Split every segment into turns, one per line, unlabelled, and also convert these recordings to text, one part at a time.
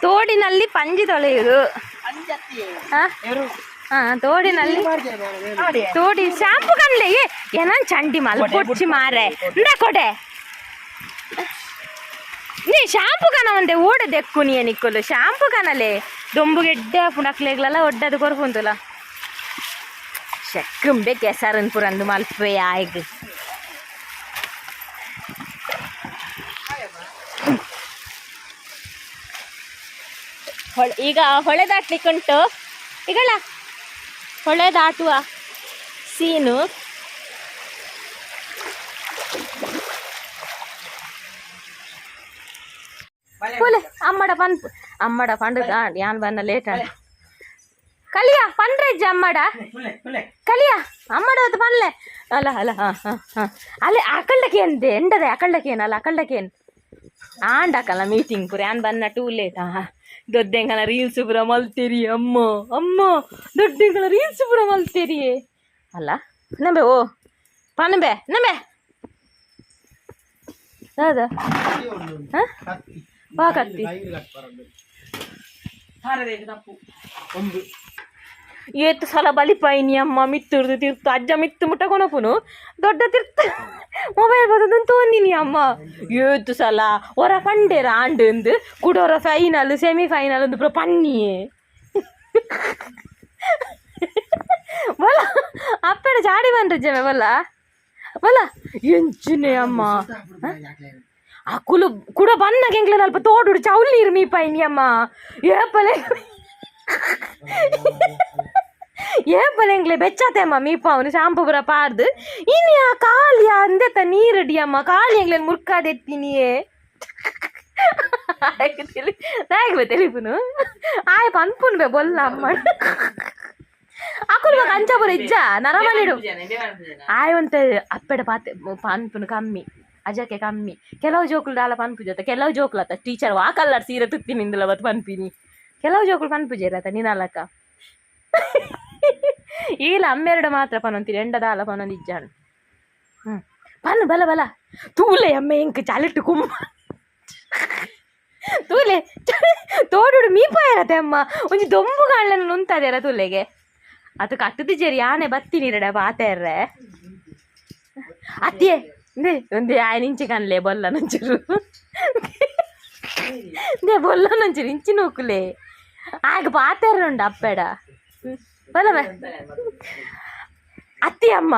ತೋಡಿನಲ್ಲಿ ಪಂಜಿ ತೊಳೆಯುವುದು. ಹಾ ಹಾ, ತೋಡಿನಲ್ಲಿ ತೋಡಿ ಶಾಂಪು ಕನ್ಲೆ ಏನನ್ ಚಂಡಿ ಮಲ್ಪೊಚ್ಚಿ ಮಾರೆ ಇಂದ ಕೊಡೆ. ನೀ ಶಾಂಪು ಕನ ಒಂದೆ ಓಡ ದೆಕ್ಕು ನೀ ನಿಕ್ಕುಲು ಶಾಂಪು ಕನಲೆ ದೊಂಬುಗೆಡ್ಡೆ ಪುಣಕ್ಲೆಗ್ಲಲ್ಲ ಒಡ್ಡದು ಕೊರ್ಪುಂತುಲ ಶಕ್ಕುಂಬೆ ಕೆಸರನ್ ಪುರಂದು ಮಲ್ಪೆ ಆಯ್ಗ್. ಹೊಳೆ ಈಗ ಹೊಳೆ ದಾಟ್ಲಿಕ್ಕುಂಟು. ಈಗಳ ಹೊಳೆ ದಾಟುವ ಸೀನು. ಪೋಲೆ ಅಮ್ಮಡ ಪನ್ ಅಮ್ಮಡ ಪಂಡು ಯಾನ್ ಬನ್ನ ಲೇಟ್ ಆಂಡ್. ಕಲಿಯ ಪಂಡ್ರೆಜ್ಜ ಅಮ್ಮಡ ಕಲಿಯ ಅಮ್ಮಡ ಹೊತ್ತು ಪನ್ಲೆ ಅಲ್ಲ ಅಲ್ಲ. ಹಾ ಹಾ ಹಾ, ಅಲ್ಲೇ ಅಕಲ್ಡಕೇನ್ ಎಂಡದೆ ಅಕಲ್ಡಕೇನ್ ಅಲ್ಲ ಅಕಲ್ಡಕೇನ್ ಆಂಡ್ ಅಕಲ್ಲ ಮೀಟಿಂಗ್ ಪೂರ ಯಾನ್ ಬನ್ನ ಟೂ ಲೇಟ್. ಹಾ, ದೊಡ್ಡೆಂಕಲ ರೀಲ್ಸ್ ಪೂರ ಮಲ್ತೇರಿ ಅಮ್ಮ ಅಮ್ಮ, ದೊಡ್ಡೆಂಕಲ ರೀಲ್ಸ್ ಪೂರ ಮಲ್ತೇರಿಯೇ ಅಲ್ಲ. ನಂಬೆ ಓ ಪನಂಬೆ ನಂಬೆ ದಾದ. ಹಾ ವಾ ಕತ್ತಿ. ಏತ್ ಸಲ ಬಲಿಪಾಯಿನಿ ಅಮ್ಮ ಮಿತ್ತುರ್ದು ತಿರ್ತು ಅಜ್ಜ ಮಿತ್ತು ಮುಟ್ಟ ಕೊನಪುನು ದೊಡ್ಡ ತಿರ್ತು ಮೊಬೈಲ್ ಬದದು ತೋಂದಿನಿ ಅಮ್ಮ. ಏತು ಸಲ ಒರ ಪಂಡೇರ ಆಂಡ್ ಕುಡೋರ ಫೈನಲ್ ಸೆಮಿ ಫೈನಲ್ ಒಂದು ಪೂರ ಪನ್ನಿಯೇ ಬೊಲ ಅಪ್ಪೆಡ ಜಾಡಿ ಬಂದ್ರಜ್ಜಮೆ ಬೊಲ್ಲ ಬೊಲ ಎಂಚಿನೆ ಅಮ್ಮ. ಅಕುಲು ಕುಡ ಬನ್ನಗ ಎಂಕ್ಲೆ ಅಲ್ಪ ತೋಡುಡು ಚೌಲ್ ನೀರು ಮೀಪಾಯಿನಿ ಅಮ್ಮ. ಏಪಲೆ ಏಪಲೆ ಎಂಕ್ಲೆ ಬೆಚ್ಚಾತೆ ಅಮ್ಮ ಮೀಪಾವನು ಶಾಂಪು ಪೂರ ಪಾಡ್ದು. ಇನಿ ಆ ಕಾಲಿ ಅಂದೆತ ನೀರಡಿ ಅಮ್ಮ ಕಾಲಿ ಎಂಕ್ಲೆನ್ ಮುರ್ಕಾದೆತ್ತಿನಿಯೇ ದಾಯಗ್ ತೆಲಿಪುನು ಆಯ್ ಪನ್ಪುನ್ ಬೆ ಬೊಲ್ಲ ಅಮ್ಮ. ಅಕುಲು ಬೊಕ ಅಂಚ ಪೂರ ಇಜ್ಜ ನರಮನಿಡು ಆಯ್ ಒಂತೆ ಅಪ್ಪೆಡ ಪಾತೆ ಪನ್ಪುನು ಕಮ್ಮಿ ಅಜಕ್ಕೆ ಕಮ್ಮಿ. ಕೆಲವು ಜೋಕುಲು ದಾಲ ಪನ್ಪುಜತ್ತ ಕೆಲವು ಜೋಕುಲು ಅತ್ತ ಟೀಚರ್ ವಾ ಕಲ್ಲರ್ ಸೀರೆ ತುತ್ತಿ ನಿಂದುಲ ಬತ್ ಪನ್ಪಿನಿ. ಕೆಲವು ಜೋಕುಲು ಪನ್ಪುಜೇರತ್ತ ನಿನಲಕ ಈಲ ಅಮ್ಮೆರಡು ಮಾತ್ರ ಪನೊಂತಿರಿ ಎಂಡ ದಾಲ ಪನೊಂದು ಇಜ್ಜಾಣ್. ಹ್ಮ್ ಪನ್ನು ಬಲ ಬಲ ತೂಲೆ ಅಮ್ಮ ಎಂಕ್ ಚಲಿಟ್ಟು ಕುಮ್ಮ ತೂಲೆ ತೋಡುಡು ಮೀಪಾಯರತೆ ಅಮ್ಮ ಒಂಜಿ ದೊಂಬು ಕಾಣ್ಲೆನ ನುಂತದೆರ ತೂಲೆಗೆ ಅದು ಕಟ್ಟುದಿಜೇರಿ ಯಾನೆ ಬತ್ತಿ ನೀರಡ ಪಾತೆರ್ರೆ ಅತ್ತಿಯೇ ಇಂದೆ ಒಂದೇ ಆಯ್ ನಿಂಚೆ ಕನ್ಲೆ ಬೊಲ್ಲ ನಂಚೂರು they ಬೊಲ್ಲ ನಂಚೂರು ಇಂಚಿ ನೂಕುಲೆ ಆಗ ಪಾತೆರ್ರ ಉಂಡು ಅಪ್ಪೆಡ ಬಲ ಬ ಅತ್ತಿ ಅಮ್ಮ.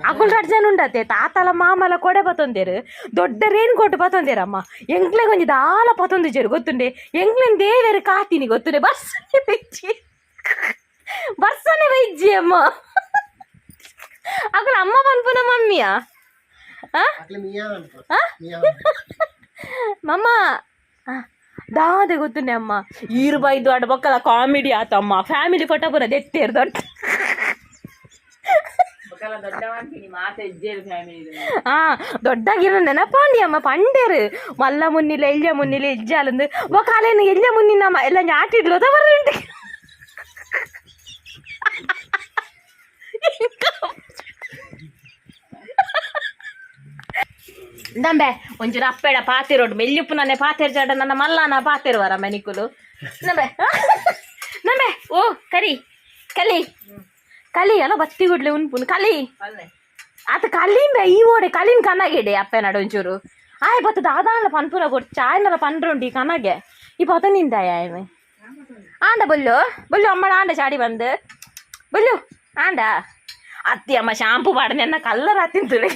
ಅಕುಲ್ ರಡ್ಡ್ ಜನ ಉಂಡತೆ ತಾತಲ ಮಾಮಲ ಕೊಡೆ ಬತ್ತೊಂದೇರು ದೊಡ್ಡ ರೇನ್ ಕೋಟ್ ಬತ್ತೊಂದೇರಮ್ಮ. ಎಂಕ್ಲೆಗ್ ಒಂಜಿ ದಾಲ ಪತೊಂದಿಜೆರ್ ಗೊತ್ತುಂಡೆ. ಎಂಕ್ಲೆನ್ ದೇವೆರ್ ಕಾತಿನಿ ಗೊತ್ತುಂಡೆ. ಬರ್ಸನೆ ಬೈಜಿ ಬರ್ಸನೆ ಬೈಜಿ ಅಮ್ಮ. ಅಕುಲು ಅಮ್ಮ ಪನ್ಪುನ ಮಮ್ಮಿಯ. ಮಮ್ಮ ದಾದೆ ಗೊತ್ತುಂಡೆ ಅಮ್ಮ. ಈರು ಬೈದು ಅಡ ಬೊಕ್ಕಲ ಕಾಮಿಡಿ ಆತಮ್ಮ. ಫ್ಯಾಮಿಲಿ ಫೋಟೋ ಪೂರ ದೆತ್ತೇರ್ ದೊಡ್ಡ. ಆ ದೊಡ್ಡಗಿರ ನೆನಪಾಂಡಿ ಅಮ್ಮ ಪಂಡೇರು ಮಲ್ಲ ಮುನ್ನಿಲ ಎಲ್ಯ ಮುನ್ನಿಲ ಇಜ್ಜಾಲಂದು ಬೊಕ ಅಲೇನು ಎಲ್ಯ ಮುನ್ನಿನ ಎಲ್ಲ ನಾಟಿಡ್ಲು ಬರುಂಟು. ದಂಬೆ ಒಂಚೂರು ಅಪ್ಪೆಡ ಪಾತೆರೋಡು ಮೆಲ್ಯುಪ್ಪು ನನ್ನೆ ಪಾತೆರ್ ಜಾಡ ನನ್ನ ಮಲ್ಲಾನ ಪಾತೆರುವರ ಮನಿಕುಲು. ನಂಬೆ ನಂಬೆ ಓ ಕರಿ ಕಲಿ ಕಲಿ ಅಲ್ಲ ಬತ್ತಿ ಗುಡ್ಲೆ ಉನ್ಪುನು ಕಲಿ ಆತ ಕಲಿಂಬೆ ಈ ಓಡೆ ಕಲಿನ್ ಕನಗೆಡೆ ಅಪ್ಪೆ ನಡು ಒಂಚೂರು ಆಯ್ ಬತ್ತ ದಾದಾನ್ಲ ಪನ್ಪುನ ಕೊಟ್ಟು ಚಾಯ್ನಲ ಪನ್ರುಂಡಿ ಕನಗೆ ಈ ಪತ ನಿಂದಾಯ ಆಯ್ಮೆ ಆಂಡ ಬೊಲ್ಲು ಬೊಲ್ಲು ಅಮ್ಮಡ ಆಂಡ ಚಾಡಿ ಬಂದು ಬೊಲ್ಲು ಆಂಡ ಅತ್ತಿ ಅಮ್ಮ ಶಾಂಪು ಪಾಡ ಕಲ್ಲರ್ ಅತ್ತಿಂತುಲೆ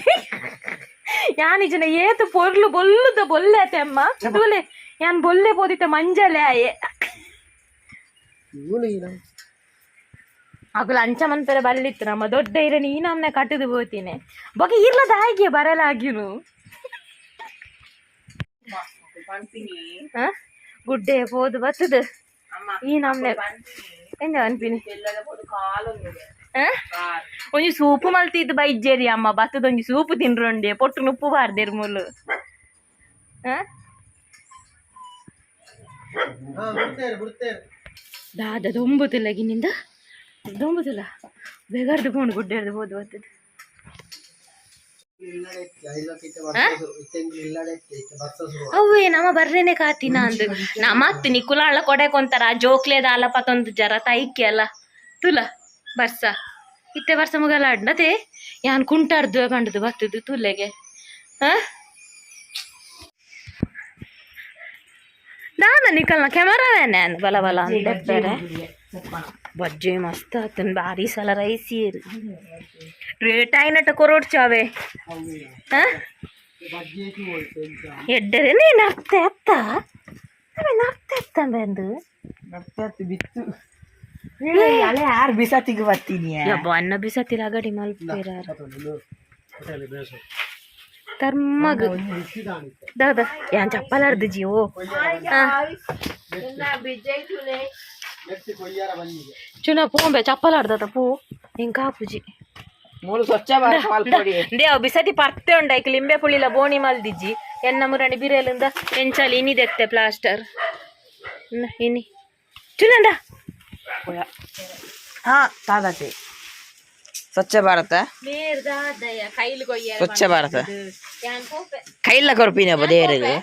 ಯಾನ್ ಏತು ಪೊರ್ಲು ಬೊಲ್ಲುದ ಬೊಲ್ಲೆ ಅತ್ತೆ ಅಮ್ಮ ತೂಲೆ ಯಾನ್ ಬೊಲ್ಲೆ ಪೋದಿತ್ತೆ ಮಂಜಲೆ ಆಯೆ ಅಕುಲು ಅಂಚ ಮನ್ಪೆರೆ ಬಲ್ಲಿತ್ತು ನಮ್ಮ ದೊಡ್ಡ ಇರ ನೀ ನಮ್ನೆ ಕಟ್ಟದು ಪೋತೀನಿ ಬೊಕ ಇರ್ಲದ ಹಾಗೆ ಬರಲಾಗಿನು ಗುಡ್ಡೆ ಪೋದು ಬತ್ತದ ಈ ನಮ್ನೆ ಎಂಜ ಅನ್ಪಿನಿ. ಒಂಜಿ ಸೂಪು ಮಲ್ತಿದ್ದು ಬೈಜೇರಿ ಅಮ್ಮ ಬತ್ತದ ಒಂಜಿ ಸೂಪು ತಿನ್ರೊಂಡೆ ಪೊಟ್ಟು ನುಪ್ಪು ಬಾರ್ದೇರ್ ಮುಲು. ದಾದ ದೊಂಬುತಿಲ್ಲ ಗಿನ್ನಿಂದ ದೊಂಬುತಿಲ್ಲ ಬೆಗರ್ದು ಪೋಂಡು ಗುಡ್ಡೆರ್ದು ಪೋದು ಬತ್ತದ. ಅವೇ ನಮ್ಮ ಬರ್ರೇನೆ ಕಾತಿನ ಅಂದು ನಮ್ಮತ್ ನಿಕುಲಾಳ ಕೊಡೆ ಕೊಂತಾರ ಜೋಕ್ಲೇದ ಆಲಪತ್ತೊಂದು ಜರ ತೈಕಿ ಅಲ್ಲ ತುಲ ಬರ್ಸ ಇತ್ತೆ ಬರ್ಸ ಮುಗಲ ಅಡ್ನತೆ ಯಾನ್ ಕುಂಟಾರ್ದು ಪಂಡದು ಬತ್ತದು ತುಲೆಗೆ. ಹಾ, ದಾದ ನಿಕಲ್ನ ಕ್ಯಾಮರಾವ್ಯಾನೆ ಬಲ ಬಲ ಅಂತ ಬೇರೆ. ಬಜ್ಜೆ ಮಸ್ತ್ ಆತನ್, ಬಾರಿ ಸಲ ರೈಸ್ ರೇಟ್ ಆಯ್ನಟ ಕೊರೋಡ್ಚಾವೆ. ಹಾ, ಎಡ್ಡರೆ ನೀ ನರ್ತೆ ಅತ್ತ, ನರ್ತೆ ಅತ್ತ ಬಂದು.
ಬಿತ್ತು ಅಲೆ, ಯಾರು ಬಿಸಾತಿಗೆ ಬರ್ತೀನಿ.
ಯಬ್ಬ, ಅನ್ನ ಬಿಸತಿಲ್ಲ, ಅಗಡಿ ಮಲ್ಪೇರ ತರ್ಮಗ್ ದಾದ ಯಾನ್ ಚಪ್ಪಲಾರ್ದು ಜೀವೋ. ಚುನ ಪೋಂಬೆ ಚಪ್ಪಲಾರ್ದದ ಪೋ, ಹಿಂಗ ಪೂಜಿ.
ಮೂಲು ಸ್ವಚ್ಛ ಭಾರತ ಮಲ್ಪೊಡಿ.
ದೇವ್ ಬಿಸತಿ ಪರ್ತೆ ಉಂಡಾಯ್ಕ ಲಿಂಬೆ ಪುಳಿಲ ಬೋಣಿ ಮಲ್ದಿಜ್ಜಿ. ಎನ್ನ ಮುರಣಿ ಬಿರೇಲಿಂದ ಎಂಚಾಲಿ ಇನಿದೆತ್ತೆ ಪ್ಲಾಸ್ಟರ್ ಇನಿ ಚುನಂದ.
ಹಾ, ತಾದಾತೆ ಸ್ವಚ್ಛ ಭಾರತ, ಸ್ವಚ್ಛ ಭಾರತ ಕೈಲ ಕೊರ್ಪಿನ ದೇರಿಗೆ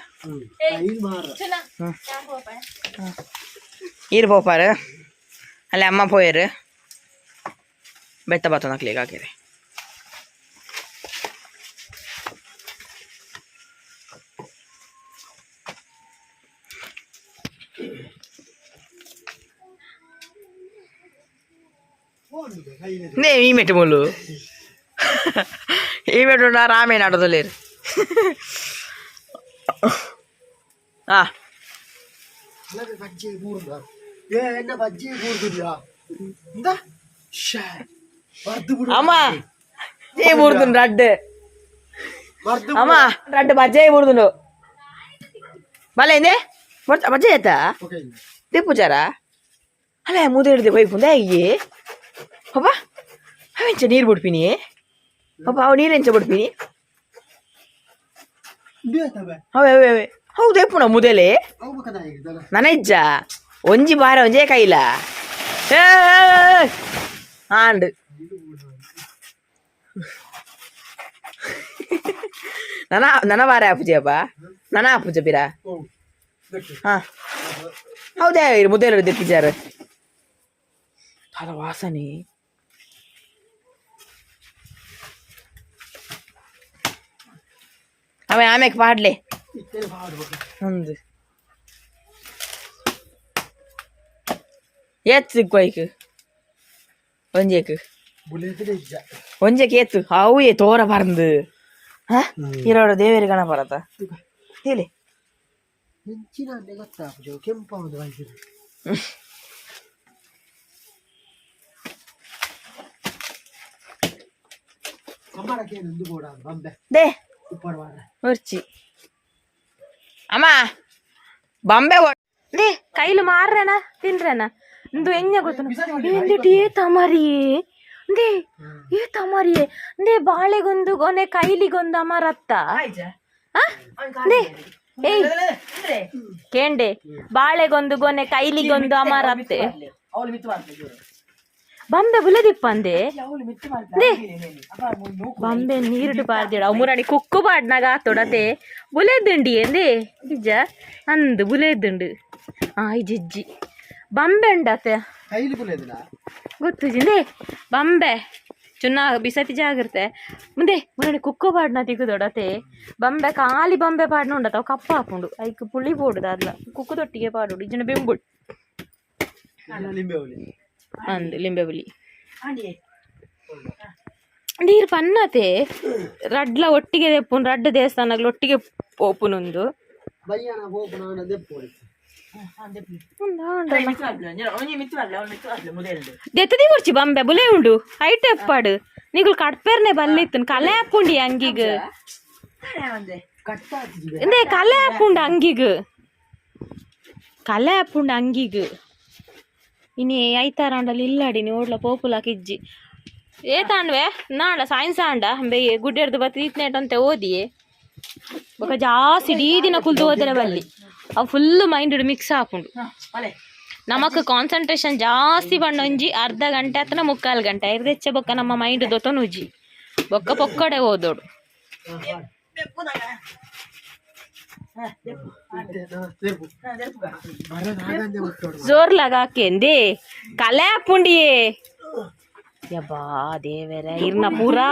ಈರ್ ಪೋಪಾರು ಅಲ್ಲೇ ಅಮ್ಮ ಪೋಯರು ಬೆತ್ತ ಬಾತನ ಕ್ಲಿಕ್ ಹಾಕಿರಿ. ನೇ ಈ ಮೆಟ್ಟು ಮುಳ್ಳು ಈ ಮೆಟ್ಟು ರಾಮೇನ ಆಟೋದಲ್ಲೇರು. ಹಾ.
ಬಜ್ಜಿ ಬೂರ್ದ, ಏ ಎನ್ನ ಬಜ್ಜಿ ಬೂರ್ದುಲ್ಲ ಇಂದ ಶೇ ಬರ್ದು ಬಿಡು.
ಅಮ್ಮ, ಏ ಬೂರ್ದುಂಡು ರಡ್ಡ್.
ಬರ್ದು.
ಅಮ್ಮ, ರಡ್ಡ್ ಬಜ್ಜೆ ಬೂರ್ದುಂಡು ಬಲೆ ಇಂದೆ ಬಜ್ಜೆ ಆಯ್ತಾ?
ಓಕೆ.
ದೇಪುಜಾರ ಅಲ್ಲ, ಮುದೆ ಹಿಡ್ದೆ ಹೋಯ್ಪುಂದ ಅಯ್ಯೇ. ಅಪ್ಪ, ಅವೆಂಚ ನೀರು ಬಿಡ್ಪಿನಿ ಅಪ್ಪ, ಅವು ನೀರು ಎಂಚ ಬಿಡ್ಪಿನಿ?
ಬೇತವೆ.
ಅವೇ ಅವೇ ಅವೇ, ಹೌದು, ಎಪ್ಪುಣ ಮುದೆಲೆ.
ಅವು ಬಕದ ಆಗಿದ್ದಲ್ಲ.
ನನ ಇಜ್ಜ, ಒಂಜಿ ಬಾರ ಒಂಜೇ ಕೈಲ ಆಂಡ್. ನನ ನನ ಬಾರ ಆಪುಜಿ ಅಪ್ಪ, ನನ ಆಪುಜ ಬಿರ.
ಓ ಗಟ್ಟಿ.
ಹಾ, ಹೌದಾ, ಮುದ್ದೆಲ್ಲ ದೆಪ್ಪಿಜಾರ ತಲ ವಾಸನೆ. ಅವೆ ಆಮ್ಯಾಕ ಪಾಡ್ಲೆ.
ಇತ್ತೇನೆ ಪಾಡ್ಬೇಕು.
ಒಂದು ಏತ್ ಸಿಕ್ಕೋಯ್ಕ್ ಒಂಜೇಕ್.
ಬುಲೇತಿನ ಇಜ್ಜ.
ಒಂಜೆಕ್ ಏತು ಅವು ಏ ತೋರ ಪರಂದು. ಹಾ, ಇರೋಡ ದೇವೇರಿ ಗಣ ಬರತ ಹೇಳಿ.
ಹೆಂಚಿನ ಅನ್ನೆ ಗೊತ್ತಾಪುಜ, ಕೆಂಪ ಒಂದು ವಯಸ್ಸಿನ. ಅಮ್ಮಡಕ್ಕೆ ನಂದು ಬೋಡ ಬಂಬೆ.
They.
ಉಪ್ಪಡ್ ವಾರ.
ಒರ್ಚಿ ಅಮ್ಮ ಬಂಬೆ.
They, ಕೈಲು ಮಾರ್ರೆನ ತಿನ್ರೆನ ಇಂದು ಎಂಜ ಗೊತ್ತು ಎಂದಿಟ್ಟು ಏ ತಮರಿಯೇ they, ಏ ತಮರಿಯೇ they, ಬಾಳೆಗೊಂದು ಗೊನೆ ಕೈಲಿಗೊಂದು ಅಮರತ್ತ. ಆ? They, ಏಯ್ ಕೇಂಡೆ, ಬಾಳೆಗೊಂದು ಗೊನೆ ಕೈಲಿಗೊಂದು ಅಮರತ್ತೆ. ಬಂಬೆ ಬುಲದಿಪ್ಪಂದೆ they, ಬಂಬೆ ನೀರುಡು ಪಾರ್ದಿಡ ಅವು ಮುರಾಣಿ ಕುಕ್ಕು ಪಾಡ್ನಾಗ ಆತೊಡತೆ ಬುಲೆದ್ದುಂಡಿ ಎಂದೇ ನಿಜ ಅಂದು ಬುಲೆದ್ದುಂಡು. ಆ ಇಜ್ಜಿ ಬಂಬೆ ಉಂಡತೆ.
ಕೈಲಿ ಬುಲೇದಿಲ್ಲ.
ಗೊತ್ತು ಜಿಂದೆ ಬಂಬೆ ಚುನ್ನ ಬಿಸತಿ ಜಾಗಿರ್ತೆ ಮುಂದೆ ಮುರಣಿ ಕುಕ್ಕು ಪಾಡ್ನ ತಿಗುದೊಡತೆ. ಬಂಬೆ ಖಾಲಿ ಬಂಬೆ ಪಾಡ್ನ ಉಂಡತ, ಅವು ಕಪ್ಪ ಹಾಪುಂಡು, ಐಕ್ ಪುಳಿ ಬೋಡುದ ಅಲ್ಲ, ಕುಕ್ಕು ದೊಟ್ಟಿಗೆ ಪಾಡುಡು ಇಜ್ಜಿನ ಬೆಂಬುಡು.
ಲಿಂಬೆ ಹುಳಿ.
ಅಂದು ಲಿಂಬೆ ಹುಳಿ ನೀರು ಪನ್ನತೆ ರಡ್ಲ ಒಟ್ಟಿಗೆ ದೆಪ್ಪುನು, ರಡ್ಡ ದೇವಸ್ಥಾನಗಳು ಒಟ್ಟಿಗೆ ಪೋಪುನುಂದು.
ಬಯ್ಯನ ಹೋಪುನ ದೆಪ್ಪೋಡಿ.
ದೆತ್ತದಿ ಕೊರ್ಚಿ ಬಂಬೆ ಬುಲೆ ಉಂಡು, ಐಟ್ ಎಪ್ಪಾಡು ನಿಗುಲ್ ಕಡ್ಪೇರ್ನೆ ಬಲ್ಲಿತ್ತನ್ ಕಲೆ ಹಾಪುಂಡಿ ಅಂಗಿಗ್. ಎಂದೇ ಕಲೆ ಹಾಪುಂಡು ಅಂಗಿಗ್, ಕಲೆ ಹಾಪುಂಡು ಅಂಗಿಗ್. ಇನಿ ಐತಾರಾಂಡಲ್ಲಿ ಇಲ್ಲಾಡಿ ಓಡ್ಲ ಪೋಪುಲ ಕಿಜ್ಜಿ ಏ ತಾಂಡ್ವೆ ನಾಡ ಸೈನ್ಸ್ ಆಂಡ ಬೆ ಗುಡ್ಡೆರ್ದು ಬತ್ತಿ ಇತ್ನೇಟ್ ಅಂತ ಓದಿಯೇ ಬೊಕ ಜಾಸ್ತಿ ಇಡೀ ದಿನ ಕುಲ್ದು ಓದರೆ ಬಲ್ಲಿ, ಅವು full mind mix ಆಪುಂಡು. ನಮಕ್ ಕಾನ್ಸಂಟ್ರೇಷನ್ ಜಾಸ್ತಿ ಬಣ್ಣ ಒಂಜಿ ಅರ್ಧ ಗಂಟೆ ಅತ್ತನ ಮುಕ್ಕಾಲು ಗಂಟೆ ಐರ್ದೆಚ್ಚ ಬೊಕ್ಕ ನಮ್ಮ ಮೈಂಡ್ ದೊತ್ತೊನುಜಿ, ಬೊಕ್ಕ ಪೊಕ್ಕಡೆ ಓದೋಡು. ಜೋರ್ಲಾಗ ಹಾಕೇಂದಿ ಕಲೆ ಹಾಪುಂಡಿಯೇ. ಯಬ್ಬಾ ದೇವರ, ಇರ್ನ ಪೂರಾ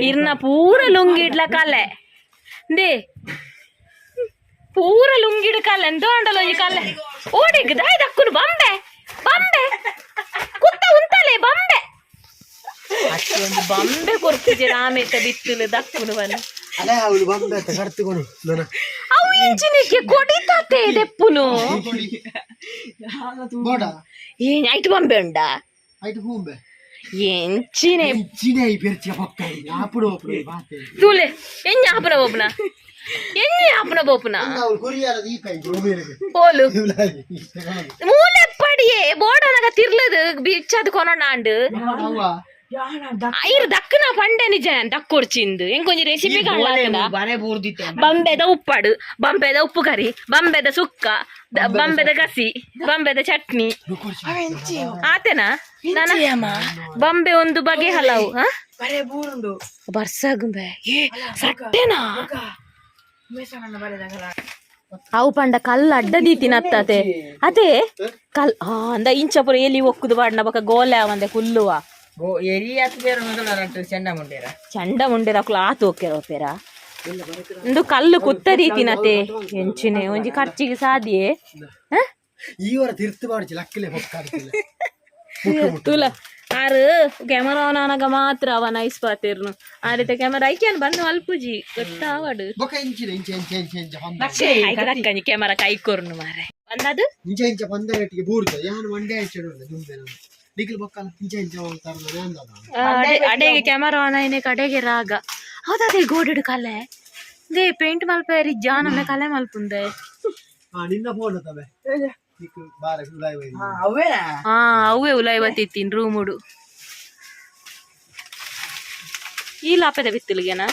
ಇರ್ನ ಪೂರ ಲುಂಗಿಡ್ಲ ಕಲೆ they, ಪೂರ ಲುಂಗಿಡ್ ಕಲೆ ಎಂತ ಅಂಡಲ ಒಂಜಿ ಕಲೆ ಓಡಿಗ್ ದಾಯ್ ದಕ್ಕುನು. ಬಂಬೆ ಬಂಬೆ ಕುತ್ತ ಉಂತಲೆ ಬಂಬೆ. ಅಷ್ಟೊಂದು ಬಂಬೆ ಕೊರ್ತಿಜೆ ರಾಮೇತ ಬಿತ್ತಲು ದಕ್ಕುನು ಬನ್ನ.
ಅದೇ ಅವಳು ಬಂಬೆ ಕರ್ತಿಕೊಡು ನನ್ನ.
ಅವು ಇಂಚಿನಕ್ಕೆ ಕೊಡಿತಾತೆ ದೆಪ್ಪುನು.
ಬೋಡ.
ಏನ್ ಆಯ್ತು, ಬಂಬೆ ಉಂಡಾ?
ಆಯ್ತು, ಹೂಂಬೆ.
ಎಂಚಿನೆ?
ಇಂಚಿನ ಈ ಪೆರ್ಚಿಯ ಪಕ್ಕ ಆಪುಡು ಅಪುಡು ಬಾತೆ.
ತೂಲೆ, ಎഞ്ഞ ಆಪುನ ಬೋಪುನ, ಎഞ്ഞ ಆಪುನ ಬೋಪುನ.
ಅವಳು ಕೊರಿಯಾರ ದೀಪ ರೂಮಿಗೆ.
ಪೋಲು ಮೂಲೆಪ್ಪಡಿಯೇ ಬೋಡನಗ ತಿರ್ಲದು ಬಿಚ್ಚದು ಕೊನೊಂಡು.
ಅವ್ವ.
ಐರು ದಕ್ಕನ ಪಂಡೆ ನಿಜ ದಕ್ಕೊರ್ಚಿಂದು ಎಂಕೊಂಜಿ ರೆಸಿಪಿ ಕಾಣ್ಲಾತನ.
ಬರೆ ಬೂರ್ದಿತ್ತೆ.
ಬಂಬೆದ ಉಪ್ಪಾಡು, ಬಂಬೆದ ಉಪ್ಪು ಕರಿ, ಬಂಬೆದ ಸುಕ್ಕ, ಬಂಬೆದ ಗಸಿ, ಬಂಬೆದ ಚಟ್ನಿ ಆತೆನಾ? ನಾನ ಬಂಬೆ ಒಂದು ಬಗೆ ಹಲವು ಹಾ.
ಬರೆ ಬೂರುಂಡು.
ಬರ್ಸಾಗುಂಬೆ ಏ ಸಟ್ಟೆನಾ?
ಬರೆ.
ಅವು ಪಂಡ ಕಲ್ಲು ಅಡ್ಡ ದೀತಿನತ್ತದೆ ಅದೇ ಕಲ್ ಆ ಅಂದ ಇಂಚಪುರ ಎಲಿ ಒಕ್ಕುದು ಬಾಡ್ನ ಬಕ ಗೋಲೆ ಅವಂದೆ ಕುಲ್ಲುವ.
ಗೋ ಎರಿ ಆತು ಮೊದಲ ಚೆಂಡ ಮುಂಡೇರ.
ಚಂಡ ಮುಂಡೇರ ಅಕ್ಲು ಆತು ಹೋಗ್ಯಾರ ಒಪ್ಪೇರ. ಒಂದು ಕಲ್ಲು ಕುತ್ತ ರೀತಿನತೆ ಎಂಚಿನೆ ಒಂಜಿ ಖರ್ಚಿಗೆ ಸಾದಿಯೇ ಹ?
ಈ ವರ ತಿರ್ತು ಮಾಡಿಸಿ ಲಕ್ಕಲೆ ಪಕ್ಕ.
ತುಲ ಆರು ಕ್ಯಾಮರಾ ಆನಗ ಮಾತ್ರ ಅವ ನೈಸ್ ಪಾತಿರ್ನು. ಆ ರೀತಿ ಕ್ಯಾಮರಾ ಐಕ್ಯಾನ್ ಬಂದು ಅಲ್ಪುಜಿ ಗೊತ್ತಾವಡು.
ಬೊಕ ಇಂಚಿನ ಇಂಚ ಇಂಚ ಇಂಚ ಇಂಚ ಪಂದ.
ಐಕ್ ದಕ್ಕಂಜಿ ಕ್ಯಾಮರಾ ಕೈ ಕೊರ್ನು ಮಾರೆ ಬಂದದು.
ಇಂಚ ಇಂಚ ಪಂದ ಗಟ್ಟಿಗೆ ಬೂರ್ದ ಯಾನ್ ಮಂಡೆ ಇಂಚ ದುಂಬೆ ನಾನು ನಿಖಿಲ್ ಬೊಕ್ಕಲ ಇಂಚ ಇಂಚ ಹೋಗ್ತಾರ ಅಂದ.
ಅಡೆಗೆ ಕ್ಯಾಮರಾ ಆನ್ ಆಯ್ನೆ ಕಡೆಗೆ ರಾಗ ಹೌದದೇ ಗೋಡೆಡು ಕಲೆ they paint ಮಲ್ಪೇರಿ ಜಾನಮೆ ಕಲೆ ಮಲ್ಪುಂದೆ.
ಹಾ, ನಿನ್ನ ಫೋನ್ ತವೆ ನಿಕ್ ಬಾರ ಉಲಾಯ್ ವೈ.
ಅವೇನಾ?
ಹಾ, ಅವೇ ಉಲಾಯ್ ಬತ್ತಿತ್ತೀನಿ ರೂಮುಡು. ಈ ಲಾಪೆದ ಬಿತ್ತುಲಿಗೆನಾ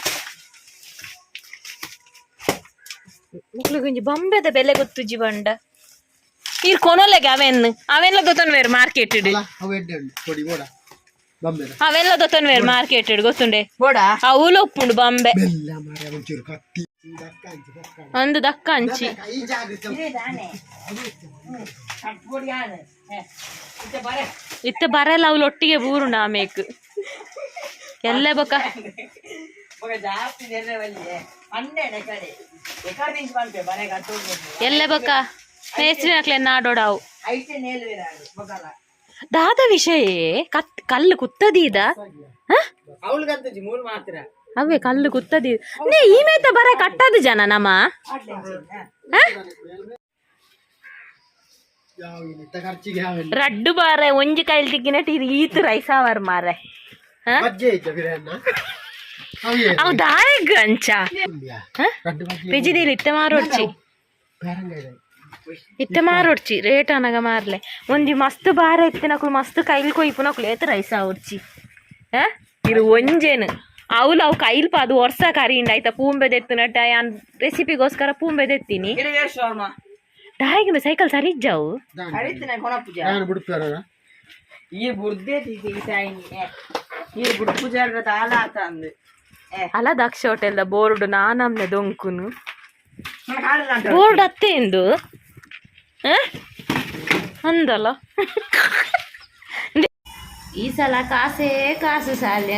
ಮುಕ್ಲು ಬಂಬೆದ ಬೆಲೆ ಗೊತ್ತುಜಿ ಬಂಡ ಈರ್ ಕೊನೊಲೆಗೆ ಅವೆನ್ ಅವೆಲ್ಲ ಗೊತ್ತನ್ ಬೇರೆ ಮಾರ್ಕೆಟ್.
ಅಲ್ಲ, ಅವು ಎಡ್ಡೆ ಉಂಡು ಕೊಡಿ ಬೋಡ ಬಂಬೆದ.
ಅವೆಲ್ಲ ಗೊತ್ತನ್ ಬೇರೆ ಮಾರ್ಕೆಟ್ ಗೊತ್ತುಂಡೆ.
ಬೋಡ.
ಅವುಲು ಒಪ್ಪುಂಡು ಬಂಬೆ.
ಬೆಲ್ಲ ಮಾರೆ ಒಂಚೂರು ಕತ್ತಿ ದಕ್ಕ ಅಂಚಿ ಪಕ್ಕ.
ಒಂದು ದಕ್ಕ ಅಂಚಿ.
ಕೈ ಜಾಗೃತಿ.
ಇತ್ತ ಬರಲ್ಲ ಅವ್ಲು ಒಟ್ಟಿಗೆ ಬೂರುಂಡ ಆಮೇಕ್ ಎಲ್ಲ ಬಕ.
ಜಾಸ್ತಿ ಕಡೆ ಬರೆ.
ಎಲ್ಲ ಬಕ ಮೇಸ್ತ್ರಿ ಹಾಕ್ಲೆ ನಾಡೋಡಾವು.
ಐತೆ ನೇಲ್ವೇರಾಡು ಬೊಕಲ.
ದಾದ ವಿಷಯ ಕತ್ ಕಲ್ಲು ಕುತ್ತದೀದ ಹ?
ಅವಳಿಗಂತಜಿ ಮೂರು ಮಾತ್ರ.
ಅವೇ ಕಲ್ಲು ಕುತ್ತದಿ ನೇ ಈ ಮೇತ ಬರ ಕಟ್ಟದು ಜನ ನಮ್ಮ ಹ?
ಯಾವ ಇತ್ತ ಖರ್ಚಿಗೆ ಯಾವ
ರಡ್ಡು ಬಾರೆ ಒಂಜಿ ಕೈಲ್ ತಿಕ್ಕಿನಟ್ ಇದು ಈತ್ ರೈಸ್ ಅವರ್ ಮಾರೆ ಹ?
ಬಜ್ಜೆ ಇದ್ದ ಬಿರಣ್ಣ ಅವೇ.
ಅವು ದಾಯಗ್ ಅಂಚ ಹ?
ರಡ್ಡು ಬಜ್ಜೆ.
ಪೆಜಿದಿಲ್ ಇತ್ತೆ ಮಾರೋಡ್ಚಿ.
ಬೇರಂಗ ಇದೆ.
ಇತ್ತೆ ಮಾರೋಡ್ಚಿ ರೇಟ್ ಅನಗ ಮಾರ್ಲೆ. ಒಂಜಿ ಮಸ್ತ್ ಬಾರ ಇತ್ತಿನಕುಲು ಮಸ್ತ್ ಕೈಲ್ ಕೊಯ್ಪುನಕುಲು ಏತ್ ರೈಸ್ ಆವಡ್ಚಿ ಹ? ಇರು ಒಂಜೇನು ಅವ್ಲು ಅವು ಕೈಲ್ ಪಾದು ವರ್ಷ ಕರಿಂಡ ಆಯ್ತಾ. ಪೂಂಬೆ ದೆತ್ತುನಟ್ಟ ಯಾನ್ ರೆಸಿಪಿಗೋಸ್ಕರ ಪೂಂಬೆ ದೆತ್ತೀನಿ. ದಾಯಿಗೆ ಸೈಕಲ್ ಸರಿ ಇಜ್ಜಾವು.
ನಾನು ಬಿಡ್ತಾರ.
ಈ ಬುರ್ದೆ ಈ ಬುಡ್ಪು ಜಾಗ ತಾಲ ಆತ ಅಂದು.
ಅಲ್ಲ, ದಕ್ಷ ಹೋಟೆಲ್ದ ಬೋರ್ಡ್ ನಾನಮ್ನೆ ದೊಂಕುನು ಬೋರ್ಡ್ ಅತ್ತೆ ಎಂದು ಹ? ಅಂದಲ್ಲ, ಈ ಸಲ ಕಾಸೇ ಕಾಸು ಸಾಲಿ.